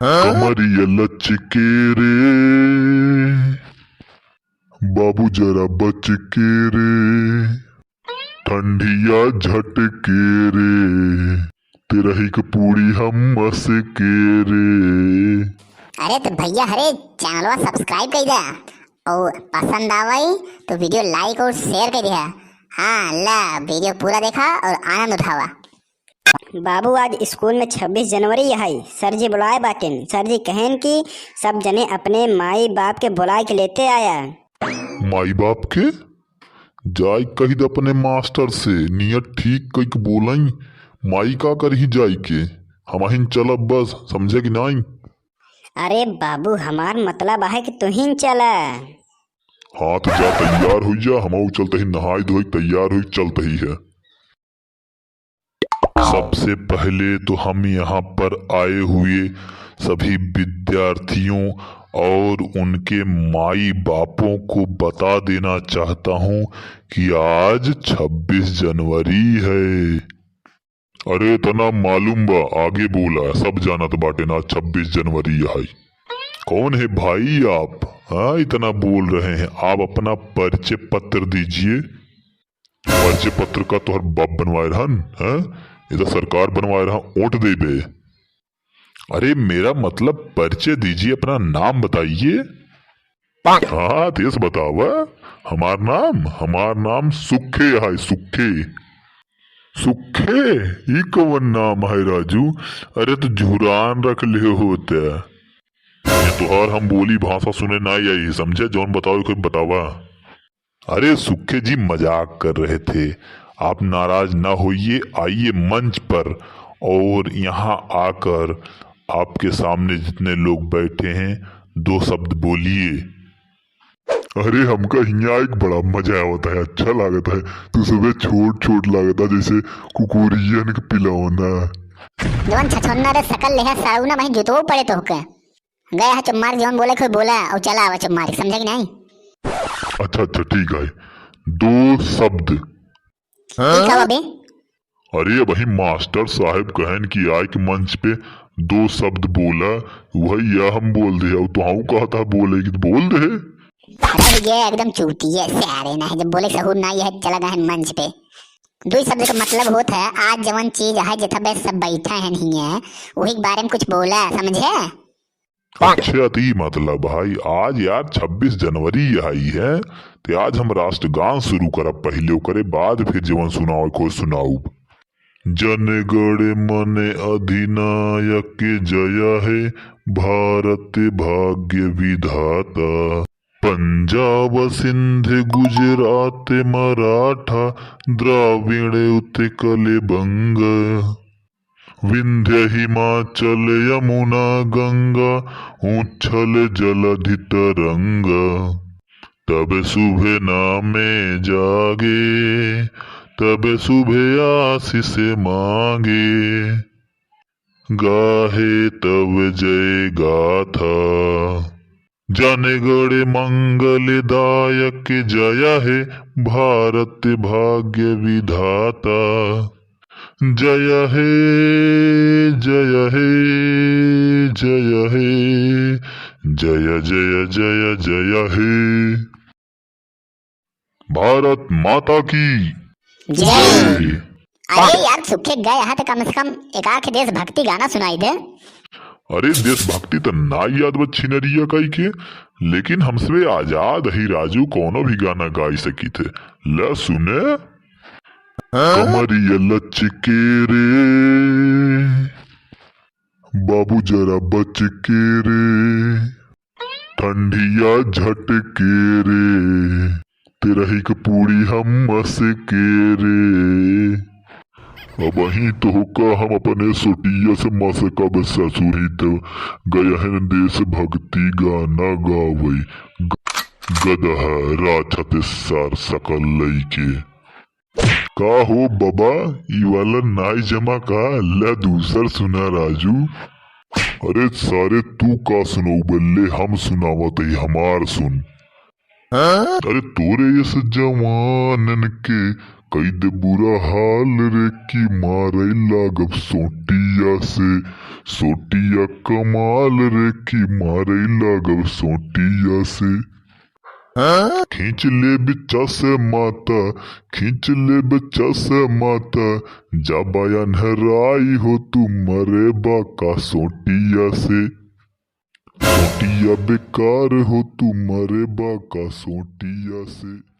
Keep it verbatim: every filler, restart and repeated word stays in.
कमरिया लचके रे, बाबू जरा बच के रे, ठंडिया झटके रे, तेरही के पूड़ी हम मस के रे। अरे तो भैया, हरे चैनलवा subscribe कर दे और पसंद आवई तो video like और share कर दिया। हाँ, ला video पूरा देखा और आनंद उठावा। बाबू, आज स्कूल में छब्बीस जनवरी है, सर जी बुलाए बाटेन। सर जी कहेन कि सब जने अपने माई बाप के बुलाए के लेते आया। माई बाप के? जाई कही दे अपने मास्टर से, नियत ठीक कही के बोलई। माई का करही जाई के? हमहिन चलब बस, समझे कि नाई? अरे बाबू, हमार मतलब है कि तुहिन चला। हाँ तो जा, तैयार हो जा, हम चलते ही नहाई धोई तैयार हो चलते ही है। सबसे पहले तो हम यहाँ पर आए हुए सभी विद्यार्थियों और उनके माई बापों को बता देना चाहता हूँ कि आज छब्बीस जनवरी है। अरे इतना मालूम बा, आगे बोला, सब जानत बाटे ना छब्बीस जनवरी है। कौन है भाई आप? हाँ, इतना बोल रहे हैं आप, अपना परिचय पत्र दीजिए। परिचय पत्र का तोहर बाप बनवाए रहन, हैं? ये तो सरकार बनवाए रहा, वोट देबे। अरे मेरा मतलब परिचय दीजिए, अपना नाम बताइए। हाँ, तेज बतावा। हमार नाम, हमार नाम सुखे है, सुखे। सुखे? ई कवन नाम है राजू? अरे तो झुरान रख ले होते। ये तोहार हम बोली भाषा सुने ना आई, समझे? जौन बतावे कोई बतावा। अरे सुखे जी मजाक कर रहे थे, आप नाराज ना होइए, आइए मंच पर और यहाँ आकर आपके सामने जितने लोग बैठे हैं, दो शब्द बोलिए। अरे हमका हियाँ एक बड़ा मजा आवत है, अच्छा लागत है। तू सबे छोट छोट लागत है, जैसे कुकुरियन के पिलौना। जवन छछोन्ना रे सकल लेहा साउना वहीं जुतवो पड़े तोहके। गया है चुप मार, जवन बोले कोई बोला और चला आवा चुप मार, समझे कि नहीं? अच्छा अच्छा ठीक है, दो शब्द। ई का बा बे? अरे अबही मास्टर साहब कहन कि आइके मंच पे दो शब्द बोला, वही या हम बोल दे, और तुहाऊ कहता बोले कि बोल दे। अरे ये एकदम चूतिया सारे ना है, जब बोले सहूर ना ये चला गहन मंच पे। दो शब्द का मतलब होता है, आज जवन चीज है जितना बे सब बैठा है नहीं है, वही के बारे में कुछ बोला, समझे? अच्छा, तो ई मतलब भाई, आज यार छब्बीस जनवरी आई है, ते आज हम राष्ट्रगान शुरू करब, पहिले ओकरे बाद फिर जवन सुनावे को सुनाउब। जनगण मन अधिनायक जय हे, भारत भाग्य विधाता। पंजाब सिंध गुजरात मराठा, द्राविड़ उत्कल बंग। विंध्य हिमाचल यमुना गंगा, उच्छल जलधि तरंग। तब शुभ नामे जागे, तब शुभ आशीष मांगे। गाहे तब जय गाथा। जनगण मंगलदायक जय हे, भारत भाग्य विधाता। जय हे, जय हे, जय हे, जय, जय, जय, जय हे। भारत माता की जय। जय। अरे यार, सुखे गए हा तो कम से कम एक आध देशभक्ति गाना सुनाई दे। अरे, देशभक्ति तो ना याद बा छिनरिया काई के, लेकिन हमसे आजाद ही राजू कौनो भी गाना गाई सकी थे। ले सुने। कमरिया लचके रे, बाबू जरा बच के रे, ठंडिया झटके रे, तेरही के पूड़ी हम मस के रे। अबही तोहका हम अपने सोटिया से मसकब ससुरी, तो गयहन देशभक्ति गाना गावई। ग-, गदहा राक्षस सार सकल लइके। का हो बबा, ई वाला नाई जमा का? ला दूसर सुना राजू। अरे सारे तू का सुनऊ बल्ले, हम सुनावत ही, हमार सुन। अरे तोरे यस जवानन के कई दे बुरा हाल रे कि मारे लागब सोटिया से। सोटिया कमाल रे कि मारे लागब सोटिया से। खींच ले बिच्चा से माता, खींच ले बिच्चा से माता, जाबा अन्हराई हो तू मरे बा का सोटिया से। सोटिया बेकार हो तू मरे बा का सोटिया से।